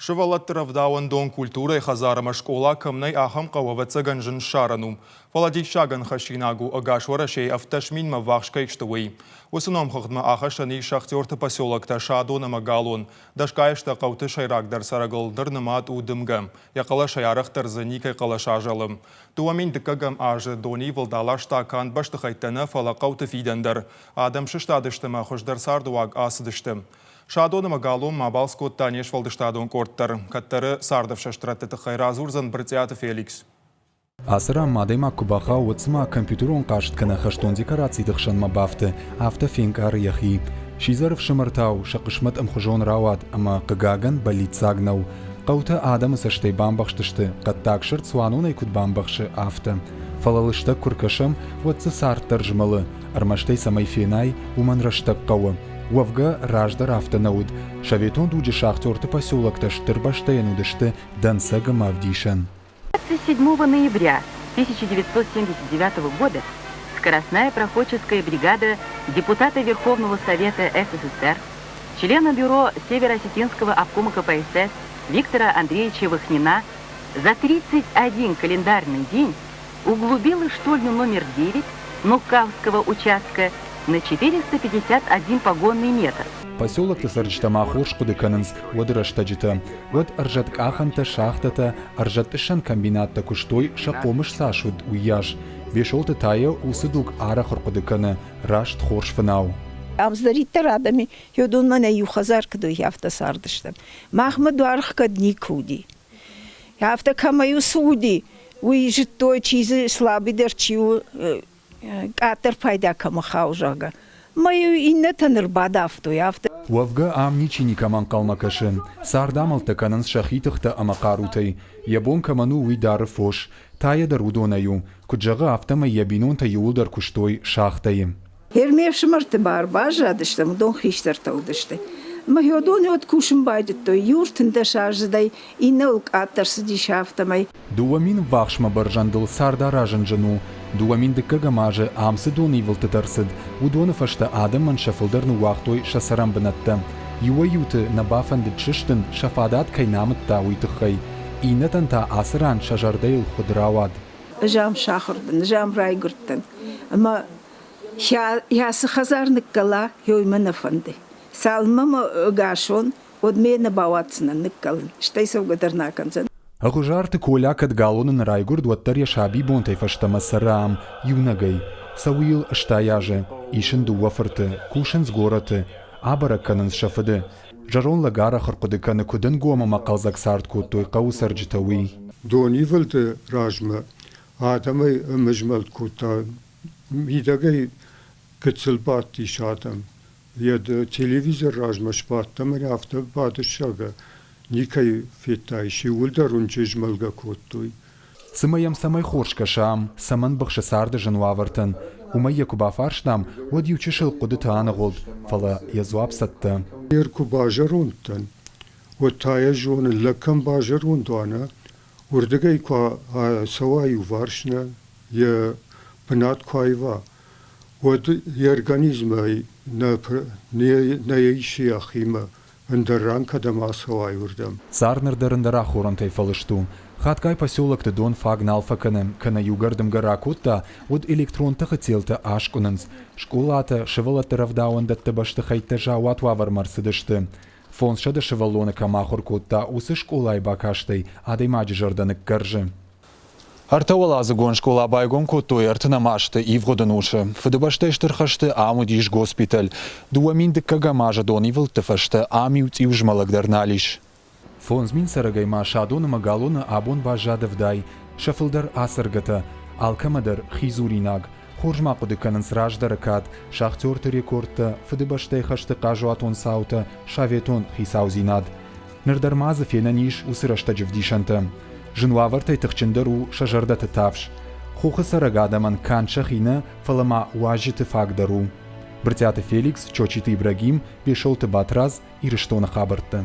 Сывӕллӕтты рӕвдауӕндон культурӕйы хӕдзар ӕмӕ скъола кӕм нӕй, ахӕм хъӕу, ӕвӕццӕгӕн, зын ссарӕн у. Фӕлӕ диссагӕн хӕссинаг у, ӕгас Уӕрӕсейы 17 минмӕ ввахс кӕй сты, уый. Уыцы номхыгъдмӕ ахӕссӕн ис шахтерты поселоктӕ Садон ӕмӕ Галон. Дӕсгай азтӕ хъӕуты сӕйрагдӕр цӕрӕгыл ныр нымад у дымгӕ. Йӕ хъӕлӕсӕй арӕхдӕр дзы никӕй хъӕлӕс азӕлы. 2002 азы донивылд аласта канд бӕстыхӕйттӕ нӕ, фӕлӕ хъӕуты фидӕн дӕр. Адӕм сыстадысты ӕмӕ хуыздӕр цардыуаг ацыдысты. Садон ӕмӕ Галонмӕ абалц кодта не сфӕлдыстадон къорд дӕр. Кӕддӕры цардӕфсӕст рӕтты тыххӕй радзурдзӕн Брытъиаты Феликс. Ацы ранмӕ адӕймаг куы бахауы, уӕд цыма компьютерон хъазт кӕнӕ хӕстон декорациты хсӕнмӕ бафты, афтӕ фенкъары йӕхи. Сидзӕр ӕфсымӕртау сӕ хъысмӕт ӕмхуызон рауад ӕмӕ, хъыгагӕн, бӕллиццаг нӕу. Хъӕутӕ адӕмы цӕстӕй бамбӕхстысты, хъӕддаг сырд цуанонӕй куыд бамбӕхсы, афтӕ. Фӕлӕ лыстӕг куы ркӕсӕм, уӕд дзы цард дӕр змӕлы, ӕрмӕст ӕй цӕмӕй фенай, уымӕн рӕстӕг хъӕуы. Уӕвгӕ, раздӕр афтӕ нӕ уыд. Советон дуджы шахтерты поселоктӕ стыр бӕстӕйӕн уыдысты дӕнцӕг ӕмӕ ӕвдисӕн. 27 ноября 1979 года скоростная проходческая бригада депутата Верховного Совета СССР, члена бюро Северо-Осетинского обкома КПСС Виктора Андреевича Вахнина за 31 календарный день углубила штольню номер 9 Нуккавского участка на 451 погонный метр. Поселокты цӕрджытӕ ма хорз хъуыды кӕнынц уӕды рӕстӕджытӕ. Уӕд ӕрзӕткъахӕнтӕ, шахтӕтӕ, ӕрзӕтъыссӕн комбинаттӕ куыстой, сӕ хъомыс цас уыд, уыйас. Бесолты Тайо уыцы дуг арӕх ӕрхъуыды кӕны, раст хорз фынау. Ам цыдӕриддӕр адӕм и, уыдонмӕ нӕ иу хӕдзар куыд уый, афтӕ цардыстӕм. Махмӕ дуархгӕд никуы уыди. Афтӕ кӕмӕй-иу цы уыди, уый зыдтой, чи дзы слабыдӕр чи у, къаддӕр пайда кӕмӕ хауы, зӕгъгӕ. Мӕ-иу иннӕтӕн ӕрбадавтой афтӕ. Уӕвгӕ ам ничи никӕмӕ ӕнхъӕлмӕ кӕсы. Цардамӕлттӕ кӕнынц сӕхи тыхтӕ ӕмӕ хъарутӕй. Йӕ бон кӕмӕн у, уый дары фос. Тайӕ дӕр уыдонӕй у. Куыд зӕгъы, афтӕмӕй йӕ бинонтӕ иууылдӕр куыстой шахтӕйы. Гъер ме фсымӕрты бар баззадыстӕм, уыдон хистӕртӕ уыдысты. Мӕ уыдон уӕд кусын байдыдтой, иу 13 аздзыдӕй, иннӕуыл къаддӕр цыдис, афтӕмӕй. 2000 ввахсмӕ бӕрзӕндыл цард аразын зын у. 2000 дыккӕгӕм азы ам цы донивылдтытӕ ӕрцыд, уыдоны фӕстӕ адӕмӕн сӕ фылдӕр ныууагътой сӕ цӕрӕнбынӕттӕ. Иуӕй-иуты нӕ бафӕндыд сыстын, сӕ фадат кӕй нӕ амыдта, уый тыххӕй. Иннӕтӕн та ацы ран сӕ зӕрдӕйыл хуыд рауад. Ӕз ам сахуыр дӕн, ӕз ам райгуырдтӕн. Ӕмӕ йӕ цы хӕдзар ныккӕла, уый мӕ нӕ фӕнды. Цалынмӕ мӕ ӕгас уон, уӕд ме нӕ бауадздзынӕн ныккӕлын, стӕй цӕугӕ дӕр нӕ акӕндзӕн. Ӕгъуызарты Коля кӕд галоны нӕ райгуырд, уӕддӕр йӕ сабибонтӕй фӕстӕмӕ цӕры ам, иунӕгӕй. Цӕуы йыл 80 азы, ис ын дыууӕ фырты, кусынц горӕты, абӕрӕг кӕнынц сӕ фыды. Зӕронд лӕг арӕх ӕрхъуыды кӕны, куыд ӕнгом ӕмӕ хъӕлдзӕг цард кодтой хъӕуы цӕрджытӕ, уый. Донивылды размӕ адӕмӕй ӕмызмӕлд кодта, мидӕгӕй гыццыл бадтис адӕм. Йӕ телевизор размӕ сбадт ӕмӕ афтӕ бадыссагӕ никӕй федтаис, иууылдӕр уынджы змӕлгӕ кодтой. Цымӕ йӕм цӕмӕй хорз кӕса ам, цӕмӕн быхсы царды зын уавӕртӕн, уымӕй йӕ куы бафарстам, уӕд иу чысыл хъуыдыты аныгъуылд, фӕлӕ йӕ дзуапп цӕттӕ. Ныр куы базӕронд дӕн, уӕд та йӕ зонын, лӕг кӕм базӕронд уа, нӕ, уырдыгӕй куы ацӕуа иуварс, нӕ, йӕ бынат куы аива, уӕд йӕ организмӕй нӕ, нӕ исы йӕхимӕ, ӕндӕр ран кӕдӕм ацӕуай, уырдӕм. Цард ныр дӕр ӕндӕр ахорӕнтӕй фӕлыст у. Хатгай поселокты дон фаг нал фӕкӕны, кӕнӕ иугӕр дымгӕ ракодта, уӕд электрон тыхы телтӕ аскъуынынц. Скъолатӕ, сывӕллӕтты рӕвдауӕндӕтты бӕстыхӕйттӕ заууат уавӕрмӕ ӕрцыдысты. 500 сывӕллоны кӕм ахуыр кодта, уыцы скъолайы бакастӕй адӕймаджы зӕрдӕ ныккӕрзы. Ӕртӕуӕладзыгон скъола байгом кодтой ӕртынӕм азты ивгъуыд ӕнусы. Фыдыбӕстӕйы Стыр хӕсты ам уыдис госпиталь. 2000 дыккӕгӕм азы донивылдты фӕстӕ ам иу цъиузмӕлӕг дӕр нал ис. 5000 цӕрӕгӕй ма Садон ӕмӕ Галоны абон баззад ӕвдай, сӕ фылдӕр ацӕргӕтӕ, алкӕмӕ дӕр хи дзуринаг. Хорз ма хъуыды кӕнынц раздӕры кад, шахтерты рекордтӕ, Фыдыбӕстӕйы хӕсты хъазуатон цаутӕ, советон хицаудзинад. Ныр дӕр ма дзы фенӕн ис уыцы рӕстӕджы вдисӕнтӕ. Зын уавӕртӕй тыхджындӕр у сӕ зӕрдӕты тафс. Хохы цӕрӕг адӕмӕн канд сӕхи нӕ, фӕлӕ ма уазджыты фаг дӕр у. Брытъиаты Феликс, Чочиты Ибрагим, Бесолты Батрадз, Ирыстоны хабӕрттӕ.